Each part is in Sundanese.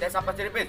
Desa Pasir Ipis.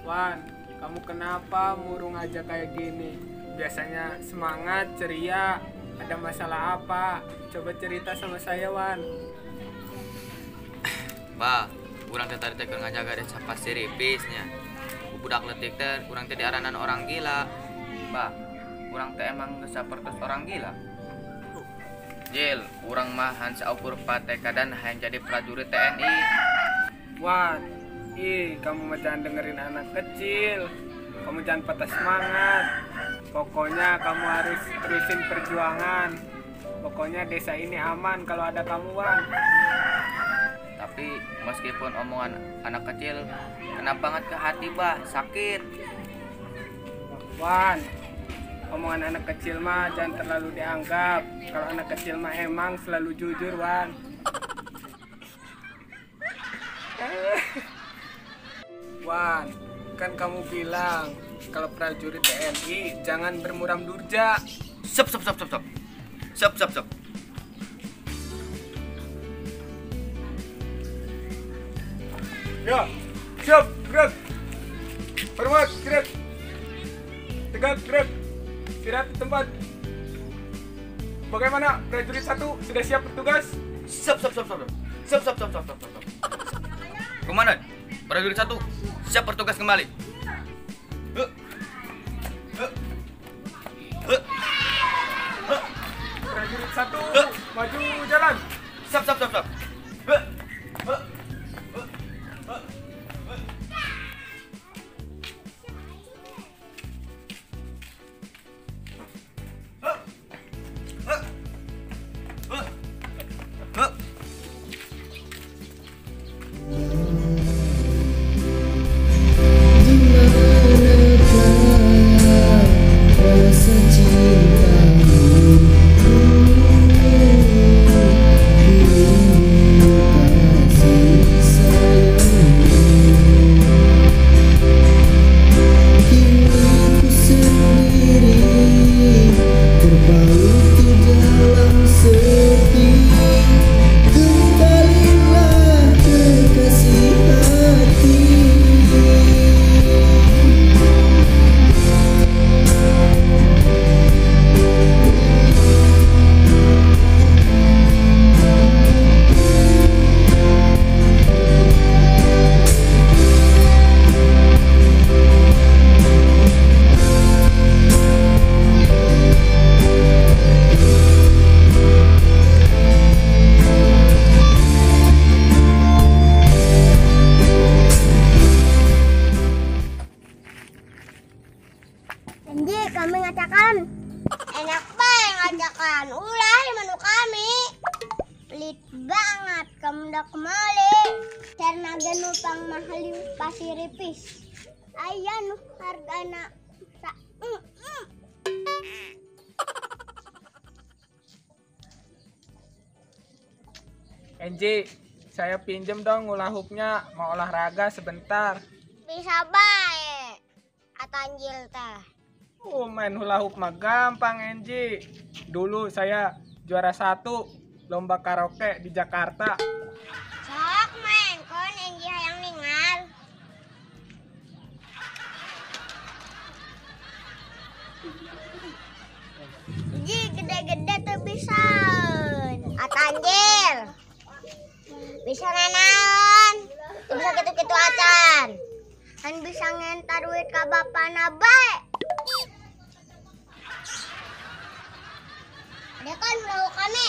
Wan, kamu kenapa murung aja kayak gini? Biasanya semangat, ceria. Ada masalah apa? Coba cerita sama saya, Wan. Bah, urang teh tadi teh keur ngajaga Desa Pasir Ipis nya. Budak leutik teh urang teh diaranan orang gila. Bah, urang teh emang geus sapertos orang gila. Jil, urang mah han saukur patekadan hayang jadi prajurit TNI. Wan, ih, kamu mah jangan dengerin anak kecil. Kamu jangan patah semangat. Pokoknya kamu harus terusin perjuangan. Pokoknya desa ini aman kalau ada kamu, Wan. Tapi meskipun omongan anak kecil kena banget ke hati, Bah, sakit. Wan, omongan anak kecil mah jangan terlalu dianggap. Kalau anak kecil mah emang selalu jujur, Wan. Wan, kan kamu bilang kalau prajurit TNI jangan bermuram durja. Sop sop sop sop sop. Sop sop sop. Ya, siap, gerak. Hormat, gerak. Tegak, gerak. Istirahat di tempat. Bagaimana prajurit satu sudah siap bertugas? Sop sop sop sop. Sop sop sop sop sop sop. Komandan, prajurit satu siap bertugas kembali. Prajurit satu maju jalan. Siap siap siap siap. Kami ngatakan enak banget ngatakan ulah menu kami pelit banget kamu udah kembali karena genupang mahal di Pasir Ipis ayah nu hargana Enji, saya pinjem dong hula hoopnya, mau olahraga sebentar. Bisa baik atanjil teh. Oh, main hula hoop mah gampang, Enji. Dulu saya juara 1 lomba karaoke di Jakarta. Sok main kon Enji hayang ningal. Bisa nanaon? Bisa kitu-kitu acan. Kan bisa ngentar duit ka bapana bae. Ada kan perahu kami.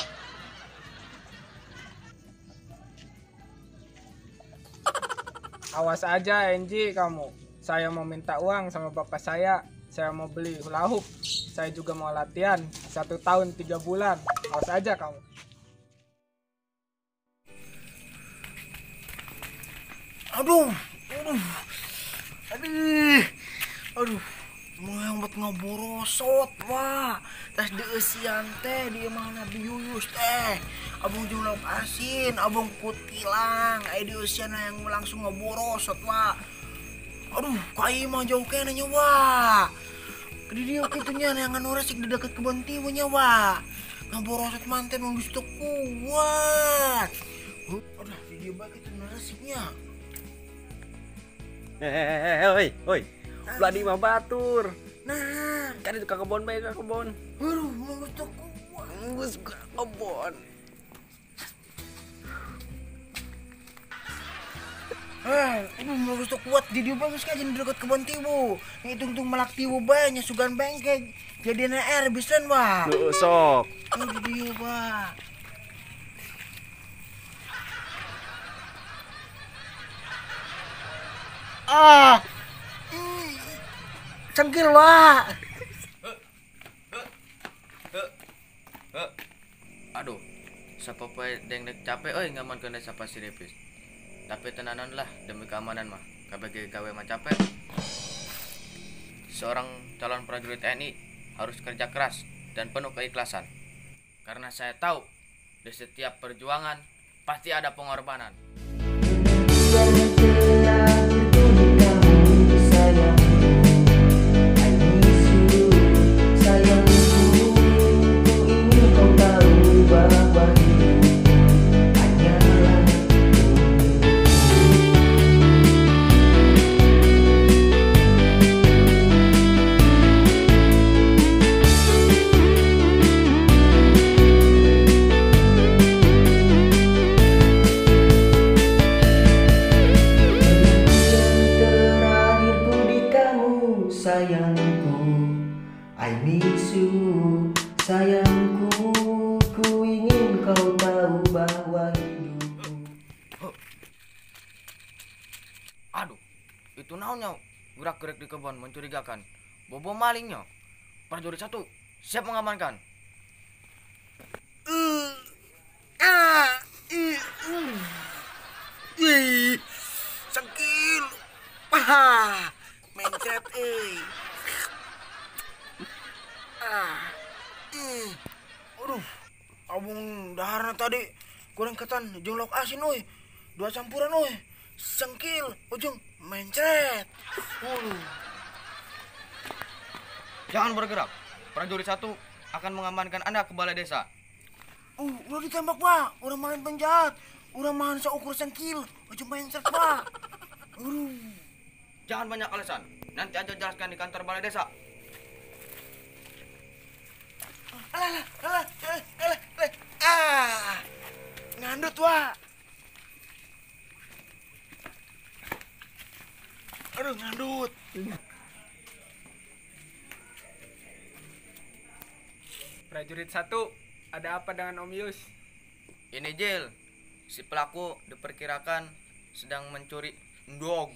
Awas aja Enji kamu. Saya mau minta uang sama bapak saya. Saya mau beli hula hoop. Saya juga mau latihan 1 tahun 3 bulan. Awas aja kamu. Aduh, aduh, aduh, aduh, mau yang buat ngaborosot, wah, tas dieusian teh, di mana diuyus teh, abang jeung lauk asin, abang kutilang, aya dieusian yang langsung ngaborosot, wah, aduh, kai mah jauh keneh nya, wah, di dieu kitu nya yang anu resik di deket kebon tiwu nya, wah, ngaborosot manten mun geus teu kuat, aduh, di dieu bae kitu resiknya. Hehehe, oi, oi. Ulah di imah batur. Nah, kan itu ka kebon bae ka kebon. Aduh, mun geus teu kuat. Geus ka kebon. Aduh, mun geus teu kuat di dieu bae geus ka jeung deket kebon tiwu. Ngitung-tung melak tiwu bae nya sugan bengke. Jadina air bisan wah. Heeh, sok. Di dieu bae. Ah, cengkil wah. Aduh, sapopoe dengdek capek euy ngamankeun desa Pasir Ripis. Tapi tenanan lah demi keamanan mah. KBG gawe mah capek. Seorang calon prajurit TNI harus kerja keras dan penuh keikhlasan. Karena saya tahu di setiap perjuangan pasti ada pengorbanan. Sayangku, I miss you, sayangku, ku ingin kau tahu bahwa hidupku. Aduh, itu naonnya gerak-gerik di kebun mencurigakan. Bobo malingnya. Prajurit 1, siap mengamankan. Cengkil, paha. Mencret euy. Aduh, abung daharna tadi goreng ketan jeung lauk asin euy. 2 campuran euy. Sengkil ujung mencret. Aduh. Jangan bergerak. Prajurit 1 akan mengamankan Anda ke balai desa. Udah ditembak, Pak. Urang main penjahat. Urang mahan saukur sengkil, ujung mencret, Pak. Aduh. Jangan banyak alasan. Nanti aja jelaskan di kantor balai desa. Alah, alah, alah, alah, alah. Ah, ngandut, Wak. Aduh, ngandut. Prajurit 1, ada apa dengan Om Yus? Ini Jil, si pelaku diperkirakan sedang mencuri endog.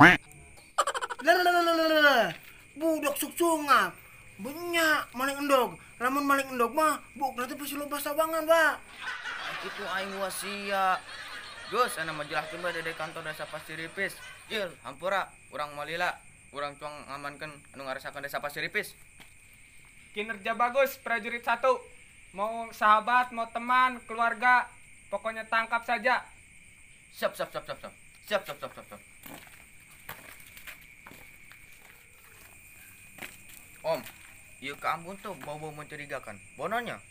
Lalalala, budak suksunga, banyak maling endog. Lamun maling endog mah, buk nanti pasti loba sawangan, Pak. Itu aing wasia. Gus, ana mah jelaskeun bae dari kantor desa Pasir Ripis. Jil, hampura, urang malila, urang cuang ngamankeun anu ngarasakeun desa Pasir Ripis. Kinerja bagus, prajurit 1. Mau sahabat, mau teman, keluarga, pokoknya tangkap saja. Siap, siap, siap, siap, siap. Siap, siap, siap, siap, siap. Om, ieu ka Ambon tuh bau-bau mencurigakan. Bononya.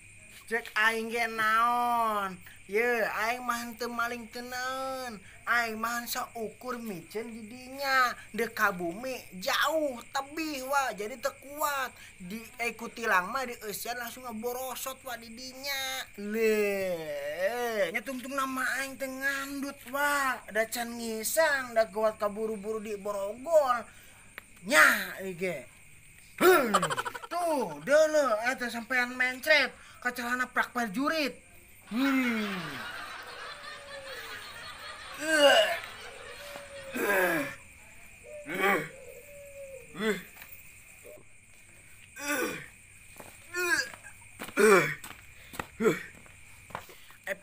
Cek aing ge naon? Ye, aing mah henteu maling teu naon. Aing mah saukur miceun di dinya, deuk ka bumi jauh tebih wa, jadi teu kuat. Diikuti tilang mah dieusian langsung ngaborosot wa di dinya. Le, nya tungtung nama aing teh ngandut wa, da can ngisang, da gawat kaburu-buru di borogol. Nya ieu ge. Tuh, deuleu eta sampean mencret ka celana prak prajurit.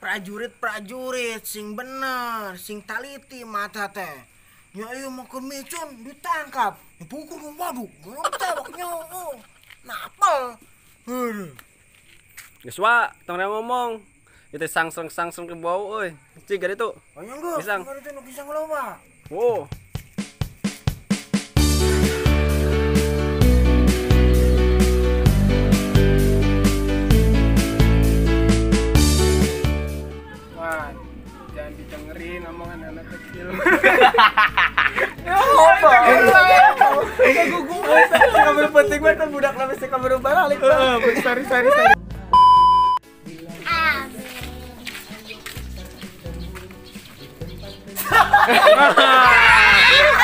Prajurit-prajurit sing bener, sing taliti mata teh. Nya ieu mah keur micun ditangkap, dipukul waduh, tewak nya. Napel. Aduh. Geus wa, tong ngomong. Itu sangsreng-sangsreng ke bau euy. Cik gak itu. Aya geus, Pisang. itu nu pisang loba. Wow. Wah, jangan didengerin omongan anak kecil. Apa? Kamu penting banget budak lah mesti kamu balik. Sorry, sorry, sorry.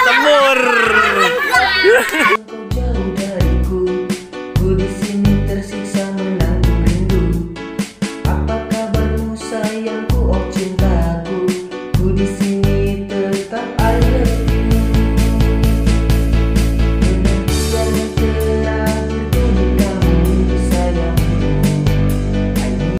Semur.